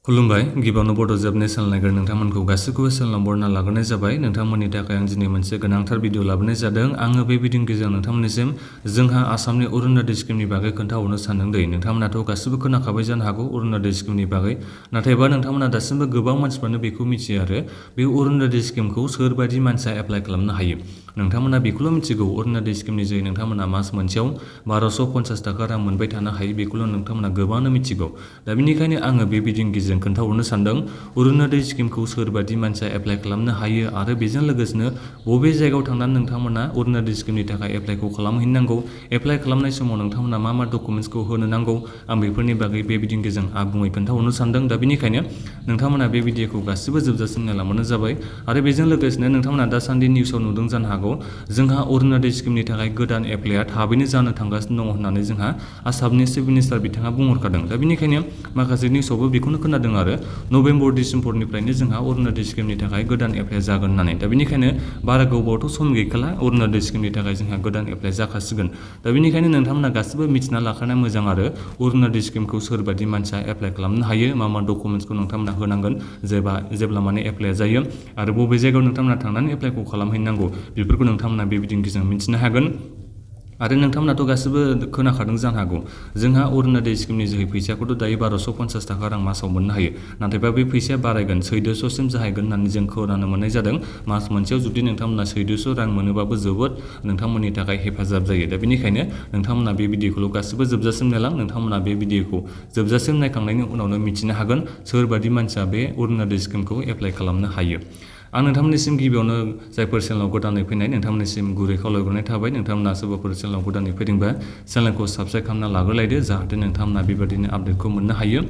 खुलुमबाय गिबियावनो बड' जबनि चेनेल नायगिर नोंथांमोनखौ गासैखौबो चेनेलाव बरना लाग्रोनाय जाबाय। नोंथांमोननि थाखाय आं दिनै मोनसे गोनांथार भिडिअ लाबोनाय जादों। आङो बे भिडिअनि गेजेरजों नोंथांमोननिसिम जोंहा आसामनि अरुण'दय स्किमनि बागै खोन्थाहरनो सानदों दे। नोंथांमोनाथ' गासिबो खोनाखाबाय जानो हागौ अरुण'दय स्किमनि बागै, नाथायबा नोंथांमोना दासिमबो गोबां मानसिफ्रानो बेखौ मिथियो आरो बे अरुण'दय स्किमखौ सोरबायदि मानसिया एप्लाइ खालामनो हायो। नोंथांमोना बेखौल' मिथिगौ अरुण'दय स्किमनि जोहै नोंथांमोना मास मोनसेयाव 1250 थाखा रां मोनबाय थानो हायो, बेखौल' नोंथांमोना गोबाङानो मिथिगौ। दा बेनिखायनो आङो बे भिडिअनि गेजेरजों खोन्थाहरनो सानदों अरुण'दय स्किमखौ सोरबादि मानसिया एप्लाइ खालामनो हायो आरो बेजों लोगोसेनो बबे जायगायाव थांनानै नोंथांमोना अरुण'दय स्किमनि थाखाय एप्लाइखौ खालामहैनांगौ, एप्लाइ खालामनाय समाव नोंथांमोना मा डकुमेन्ट्सखौ होनो नांगौ, आं बेफोरनि बागै बे भिडिअनि गेजेरजों आबुङै खोन्थाहरनो सानदों। दा बेनिखायनो नोंथांमोना बे भिडिअखौ गासिबो जोबजासिम नायलांबानो जाबाय। आरो बेजों लोगोसेनो नोंथांमोना दासान्दि निउसाव नुदों जानो हागौ जोंहा अरुण'दय स्किमनि थाखाय गोदान एप्लाइआ थाबैनो जानो थांगासिनो दङ होननानै जोंहा आसामनि चिफ मिनिस्टार बिथाङा बुंहरखादों। दा बेनिखायनो माखासे निउसावबो बेखौनो खोनादों आरो नभेम्बर डिसेम्बरनिफ्रायनो जोंहा अरुण'दय स्किमनि थाखाय गोदान एप्लाइ जागोन होननानै। दा बेनिखायनो बारा गोबावथ' सम गैखाला, अरुण'दय स्किमनि थाखाय जोंहा गोदान एप्लाइ जाखासिगोन। दा बेनिखायनो नोंथांमोना गासिबो मिथिना लाखानाया मोजां आरो अरुण'दय स्किमखौ सोरबादि मानसिया एप्लाइ खालामनो हायो, मा डकुमेन्ट्सखौ नोंथांमोना होनांगोन जेब्ला माने एप्लाइआ जायो आरो बबे जायगायाव नोंथांमोना थांनानै एप्लाइखौ खालामहैनांगौ बेफोरखौ नोंथांमोना बे भिडिअनि गेजेरजों मिथिनो हागोन। आरो नोंथांमोनाथ' गासिबो खोनाखादों जानो हागौ जोंहा अरुण'दय स्किमनि जोहै फैसाखौथ' दायो 1250 थाखा रां मासाव मोननो हायो, नाथायबा बे फैसाया बारायगोन 1400सिम जाहैगोन होननानै जों खोनानो मोननाय जादों। मास मोनसेयाव जुदि नोंथांमोना 1400 रां मोनोबाबो जोबोद नोंथांमोननि थाखाय हेफाजाब जायो। दा बेनिखायनो नोंथांमोना बे भिडिअखौल' गासिबो जोबजासिम नायलां। नोंथांमोना बे भिडिअखौ जोबजासिम नायखांनायनि उनावनो मिथिनो हागोन सोरबादि मानसिया बे अरुण'दय स्किमखौ एप्लाइ खालामनो हायो। आं नोंथांमोननिसिम गिबियावनो जायफोर चेनेलाव गोदानै फैनाय नोंथांमोननिसिम गुरै खावलायहरनाय थाबाय। नोंथांमोना सोरबाफोर चेनेलाव गोदानै फैदोंबा चेनेलखौ साबस्क्राइब खालामना लाग्रोलायदो, जाहाथे नोंथांमोना बेबायदिनो आपडेटखौ मोननो हायो।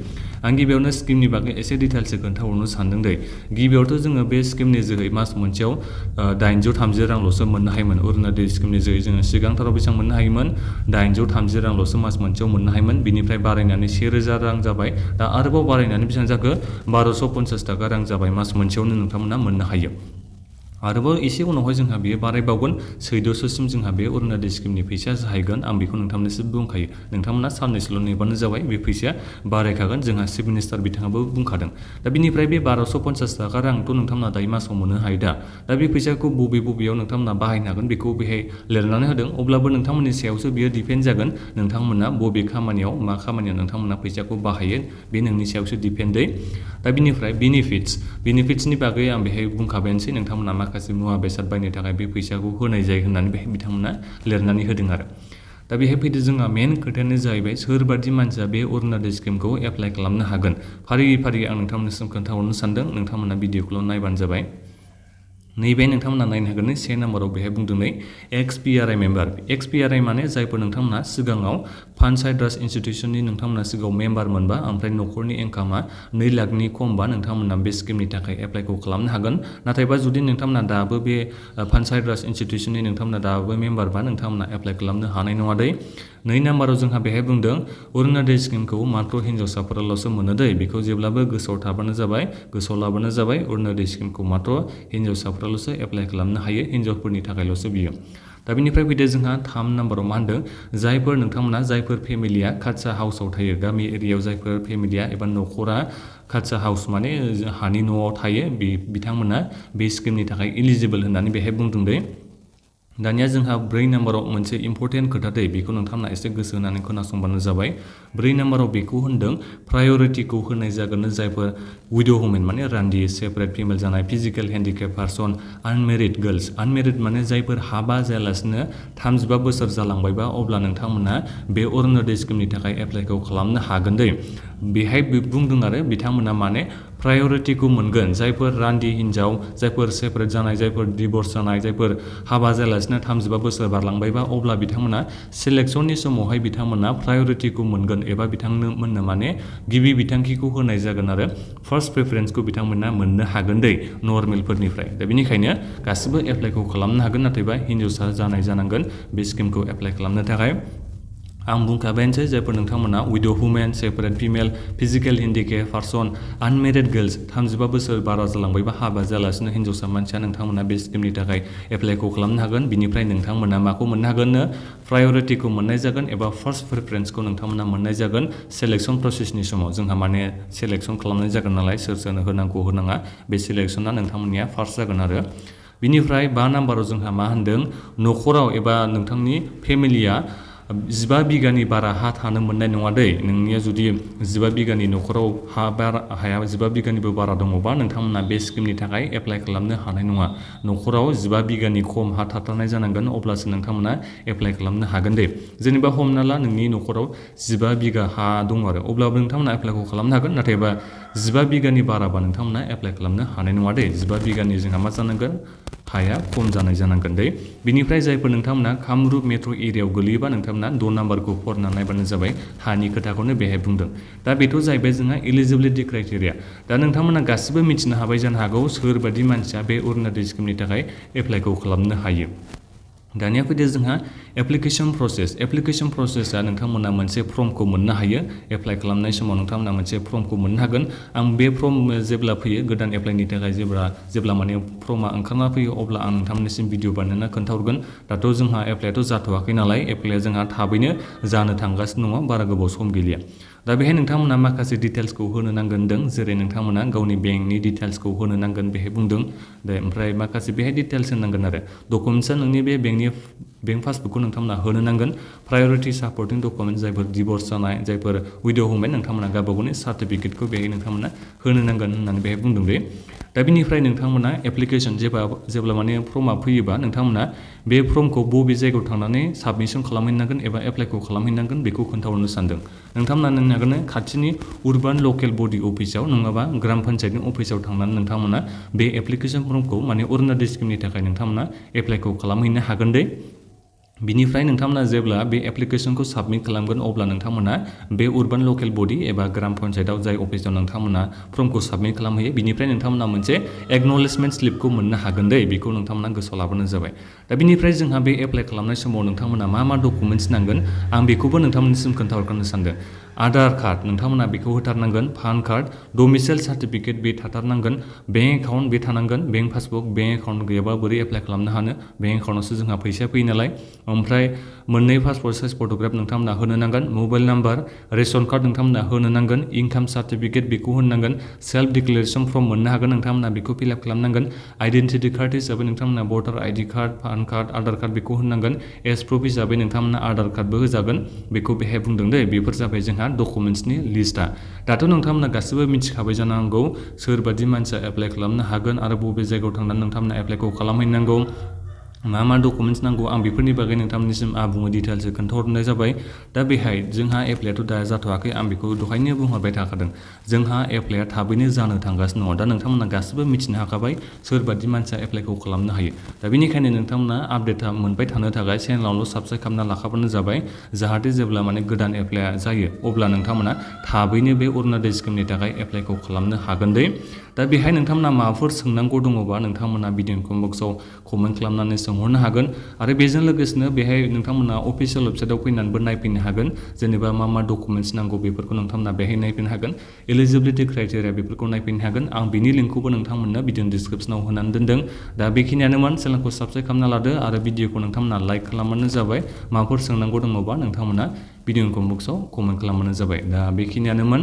आं गिबियावनो स्किमनि बागै एसे डिटेल्सै खोन्थाहरनो सानदों दे। गिबियावथ' जोङो बे स्किमनि जोहै मास मोनसेयाव 830 रांल'सो मोननो हायोमोन। अरुण'दय स्किमनि जोहै जोङो सिगांथाराव बेसेबां मोननो हायोमोन, 830 रांल'सो मास मोनसेयाव मोननो हायोमोन। बिनिफ्राय बारायनानै 1000 रां जाबाय। दा आरोबाव बारायनानै बेसेबां जाखो 1250 थाखा रां जाबाय, मास मोनसेयावनो नोंथांमोना मोननो हायो। आरोबाव एसे उनावहाय जोंहा बेयो बारायबावगोन 1400सिम जोंहा बे अरुण'दय स्किमनि फैसाया जाहैगोन। आं बेखौ नोंथांमोननिसिम बुंखायो, नोंथांमोना साननैसोल' नेबानो जाबाय, बे फैसाया बारायखागोन। जोंहा चिफ मिनिस्टार बिथाङाबो बुंखादों। दा बिनिफ्राय बे 1250 थाखा रांथ' नोंथांमोना दायो मासाव मोननो हायो दा बे फैसाखौ बबेयाव नोंथांमोना बाहायनो हागोन बेखौ बेहाय लिरनानै होदों। अब्लाबो नोंथांमोननि सायावसो बियो डिपेन्ड जागोन, नोंथांमोना बबे खामानियाव मा खामानियाव नोंथांमोना फैसाखौ बाहायो बे नोंनि सायावसो डिपेन्ड दै। दा बिनिफ्राय बेनिफिट्सनि बागै आं बेहाय बुंखाबायानोसै, नोंथांमोना माखासे मुवा बेसाद बायनो थाखाय बे फैसाखौ होनाय जायो होननानै बेहाय बिथांमोना लिरनानै होदों आरो। दा बेहाय फैदो जोंहा मेन खोथायानो जाहैबाय सोरबादि मानसिया बे अरुण'दय स्किमखौ एप्लाइ खालामनो हागोन। फारि आं नोंथांमोननिसिम खोन्थाहरनो सानदों, नोंथांमोना भिडिअखौल' नायबानो जाबाय। नैबे नोंथांमोना नायनो हागोन नै 1 नाम्बाराव बेहाय बुंदों नै XPRI मेम्बार। XPRI माने जायफोर नोंथांमोना सिगाङाव पान्चायत राज इन्स्टिटिउसननि नोंथांमोना सिगाङाव मेम्बार मोनबा ओमफ्राय न'खरनि इनकामा 2 लाखनि खमबा नोंथांमोना बे स्किमनि थाखाय एप्लाइखौ खालामनो हागोन। नाथायबा जुदि नोंथांमोना दाबो बे पान्चायत राज इन्स्टिटिउसननि नोंथांमोना दाबो मेम्बारबा नोंथांमोना एप्लाइ खालामनो हानाय नङा दै। 2 नाम्बाराव जोंहा बेहाय बुंदों अरुण'दय स्किमखौ मात्र हिन्जावसाफोराल'सो मोनो दै। बेखौ जेब्लाबो गोसोआव लाबानो जाबाय अरुण'दय स्किमखौ मात्र हिन्जावसाफोराल'सो एप्लाइ खालामनो हायो, हिन्जावफोरनि थाखायल'सो बियो। दा बेनिफ्राय फैदो जोंहा 3 नाम्बाराव मा होनदों, जायफोर फेमिलिया काच्चा हाउसआव थायो, गामि एरियायाव जायफोर फेमिलिया एबा न'खरा काच्चा हाउस माने हानि न'आव थायो, बिथांमोना बे स्किमनि थाखाय इलिजिबोल होननानै बेहाय बुंदों दै। दानिया जोंहा 4 नाम्बाराव मोनसे इम्परटेन्ट खोथा दै, बेखौ नोंथांमोना एसे गोसो होनानै खोनासंबानो जाबाय। 4 नाम्बाराव बेखौ होनदों प्रायरिटिखौ होनाय जागोन जायफोर उइड' वुमेन माने रान्दि, सेपारेट फिमेल जानाय, फिजिकेल हेन्डिकेप पार्सन, आनमेरिड गार्लस। आनमेरिड माने जायफोर हाबा जायालासिनो 35 बोसोर जालांबायबा अब्ला नोंथांमोना बे अरुण'दय स्किमनि थाखाय एप्लाइखौ खालामनो हागोन दै। बेहाय बुंदों आरो बिथांमोना माने प्रायरिटिखौ मोनगोन जायफोर रान्दि हिन्जाव, जायफोर सेपारेट जानाय, जायफोर डिभर्स जानाय, जायफोर हाबा जायालासिनो 35 बोसोर बारलांबायबा अब्ला बिथांमोना सिलेक्सननि समावहाय बिथांमोना प्रायरिटिखौ मोनगोन एबा बिथांमोननो माने गिबि बिथांखिखौ होनाय जागोन आरो फार्स्ट प्रेफारेन्सखौ बिथांमोना मोननो हागोन दै नर्मेलफोरनिफ्राय। दा बेनिखायनो गासिबो एप्लाइखौ खालामनो हागोन, नाथायबा हिन्जावसा जानांगोन बे स्किमखौ एप्लाइ खालामनो थाखाय। आं बुंखाबायानोसै जायफोर नोंथांमोना widow women, separate female, physical handicap person, unmarried girls 35 बोसोर बारा जालांबायबा हाबा जालासिनो हिन्जावसा मानसिया नोंथांमोना बे स्किमनि थाखाय एप्लाइखौ खालामनो हागोन। बिनिफ्राय नोंथांमोना माखौ मोननो हागोननो प्रायरिटिखौ मोननाय जागोन एबा फार्स्ट प्रिफरेन्सखौ नोंथांमोना मोननाय जागोन सिलेक्शन प्रसेसनि समाव। जोंहा माने सिलेक्शन खालामनाय जागोन नालाय सोर सोरनो होनांगौ होनाङा बे सिलेक्शना नोंथांमोननिया फार्स्ट जागोन आरो। बिनिफ्राय 5 नाम्बाराव जोंहा मा होनदों न'खराव एबा नोंथांनि फेमिलिया 15 बिगानि बारा हा थानो मोननाय नङा दै। नोंनिया जुदि 15 बिगानि न'खराव हाया 15 बिगानिबो बारा दङबा नोंथांमोना बे स्किमनि थाखाय एप्लाइ खालामनो हानाय नङा। न'खराव 15 बिगानि खम हा थाथारनाय जानांगोन अब्लासो नोंथांमोना एप्लाइ खालामनो हागोन दे। जेनेबा हमना ला नोंनि न'खराव 15 बिगा हा दङ आरो अब्लाबो नोंथांमोना एप्लाइखौ खालामनो हागोन। नाथायबा 15 बिगानि बाराबा नोंथांमोना एप्लाइ खालामनो हानाय नङा दे। 15 बिगानि जोंहा मा जानांगोन हाया खम जानाय जानांगोन दे। बिनिफ्राय जायफोर नोंथांमोना कामरुप मेट्र' एरियायाव गोलैयोबा नोंथांमोना 6 नाम्बारखौ फरायना नायबानो जाबाय हानि खोथाखौनो बेहाय बुंदों। दा बेथ' जाहैबाय जोंहा एलिजिबिलिटि क्राइटेरिया। दा नोंथांमोना गासिबो मिथिनो हाबाय जानो हागौ सोरबादि मानसिया बे अरुण'दय स्किमनि थाखाय एप्लाइखौ खालामनो हायो। दानिया फैदो जोंहा एप्लिकेशन प्रसेस। एप्लिकेशन प्रसेसआ नोंथांमोना मोनसे फर्मखौ मोननो हायो। एप्लाइ खालामनाय समाव नोंथांमोना मोनसे फर्मखौ मोननो हागोन। आं बे फर्म जेब्ला फैयो गोदान एप्लाइनि थाखाय जेब्ला माने फर्मा ओंखारना फैयो अब्ला आं नोंथांमोननिसिम भिडिअ बानायना खोन्थाहरगोन। दाथ' जोंहा एप्लाइआथ' जाथ'वाखै नालाय एप्लाइआ जोंहा थाबैनो जानो थांगासिनो दङ बारा गोबाव सम गैलिया। दा बेहाय नोंथांमोना माखासे डिटेल्सखौ होनो नांगोन होनदों। जेरै नोंथांमोना गावनि बेंकनि डिटेल्सखौ होनो नांगोन बेहाय बुंदों। दे ओमफ्राय माखासे बेहाय डिटेल्स होनांगोन आरो डकुमेन्ट्सआ नोंनि बे बेंक पासबुकखौ नोंथांमोना होनो नांगोन। प्रायरिटि सापर्टिं डकुमेन्ट जायफोर डिभर्स जानाय जायफोर विडो वुमेन नोंथांमोना गावबा गावनि सार्टिफिकेटखौ बेहाय नोंथांमोना होनो नांगोन होननानै बेहाय बुंदों दे। दा बिनिफ्राय नोंथांमोना एप्लिकेशन जेब्ला माने फर्मा फैयोबा नोंथांमोना बे फर्मखौ बबे जायगायाव थांनानै साबमिसन खालामहैनांगोन एबा एप्लाइखौ खालामहैनांगोन बेखौ खोन्थाहरनो सानदों। नोंथांमोना नायनो हागोन खाथिनि उर्बान लकेल बडि अफिसाव नङाबा ग्राम पन्सायतनि अफिसाव थांनानै नोंथांमोना बे एप्लिकेशन फर्मखौ माने अरुण'दय स्किमनि थाखाय नोंथांमोना एप्लाइखौ खालामहैनो हागोन दे। बिनिफ्राय नोंथांमोना जेब्ला बे एप्लिकेशनखौ साबमिट खालामगोन अब्ला नोंथांमोना बे उर्बान लकेल बडि एबा ग्राम पन्सायतआव जाय अफिसाव नोंथांमोना फर्मखौ साबमिट खालामहैयो बिनिफ्राय नोंथांमोना मोनसे एक्न'लेजमेन्ट स्लिपखौ मोननो हागोन दे। बेखौ नोंथांमोना गोसोआव लाबानो जाबाय। दा बिनिफ्राय जोंहा बे एप्लाइ खालामनाय समाव नोंथांमोना मा डकुमेन्ट्स नांगोन आं बेखौबो नोंथांमोननिसिम खोन्थाहरनो सानदों। आधार कार्ड नोंथांमोना बेखौ होथारनांगोन। पान कार्ड, डमिसाइल सार्टिफिकेट बे थाथारनांगोन। बेंक एकाउन्ट बे थानांगोन। बेंक पासबुक बेंक एकाउन्ट गैयाबा बोरै एप्लाइ खालामनो हानो बेंक एकाउन्टआवसो जोंहा फैसा फैयो नालाय। ओमफ्राय मोननै पासपर्ट साइज फट'ग्राफ नोंथांमोना होनो नांगोन। मबाइल नाम्बार, रेशन कार्ड नोंथांमोना होनो नांगोन। इनकाम सार्टिफिकेट बेखौ होनो नांगोन। सेल्फ डिक्लेरेसन फर्म मोननो हागोन नोंथांमोना बेखौ फिलआप खालामनांगोन। आइडेन्टिटि कार्ड हिसाबै नोंथांमोना voter ID card, PAN card, Aadhaar card बेखौ होनांगोन। एज प्रुफ हिसाबै नोंथांमोना आधार कार्डबो होजागोन। बेखौ बेहाय बुंदों दे। बेफोर जाबाय जोंहा डकुमेन्ट्सनि लिस्टआ। दाथ' नोंथांमोना गासिबो मिथिखाबाय जानांगौ सोरबादि मानसिया एप्लाइ खालामनो हागोन आरो बबे जायगायाव थांनानै नोंथांमोना एप्लाइखौ खालामहैनांगौ मा डकुमेन्ट्स नांगौ आं बेफोरनि बागै नोंथांमोननिसिम आबुङै डिटेल्सै खोन्थाहरनाय जाबाय। दा बेहाय जोंहा एप्लाइआथ' दा जाथ'वाखै आं बेखौ दहायनो बुंहरबाय थाखादों। जोंहा एप्लाइआ थाबैनो जानो थांगासिनो दङ। दा नोंथांमोना गासिबो मिथिनो हाखाबाय सोरबादि मानसिया एप्लाइखौ खालामनो हायो। दा बेनिखायनो नोंथांमोना आपडेटआ मोनबाय थानो थाखाय चेनेलावल' साबस्क्राइब खालामना लाखाबानो जाबाय। जाहाथे जेब्ला माने गोदान एप्लाइआ जायो अब्ला नोंथांमोना थाबैनो बे अरुण'दय स्किमनि थाखाय एप्लाइखौ खालामनो हागोन दे। दा बेहाय नोंथांमोना माबाफोर सोंनांगौ दङबा नोंथांमोना भिडिअ कमेन्ट बक्सआव कमेन्ट खालामनानै सोंहरनो हागोन। आरो बेजों लोगोसेनो बेहाय नोंथांमोना अफिसियेल वेबसाइटआव फैनानैबो नायफैनो हागोन। जेनेबा मा डकुमेन्ट्स नांगौ बेफोरखौ नोंथांमोना बेहाय नायफैनो हागोन। एलिजिबिलिटि क्राइटेरिया बेफोरखौ नायफैनो हागोन। आं बिनि लिंकखौबो नोंथांमोननो भिडिअ डिसक्रिपसनाव होनानै दोनदों। दा बेखिनियानोमोन। चेनेलखौ साबस्क्राइब खालामना लादो आरो भिडिअखौ नोंथांमोना लाइक खालामबानो जाबाय। माबाफोर सोंनांगौ दङबा नोंथांमोना भिडिअ कमेन्ट बक्सआव कमेन्ट खालामबानो जाबाय। दा बेखिनियानोमोन।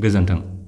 गोजोन्थों।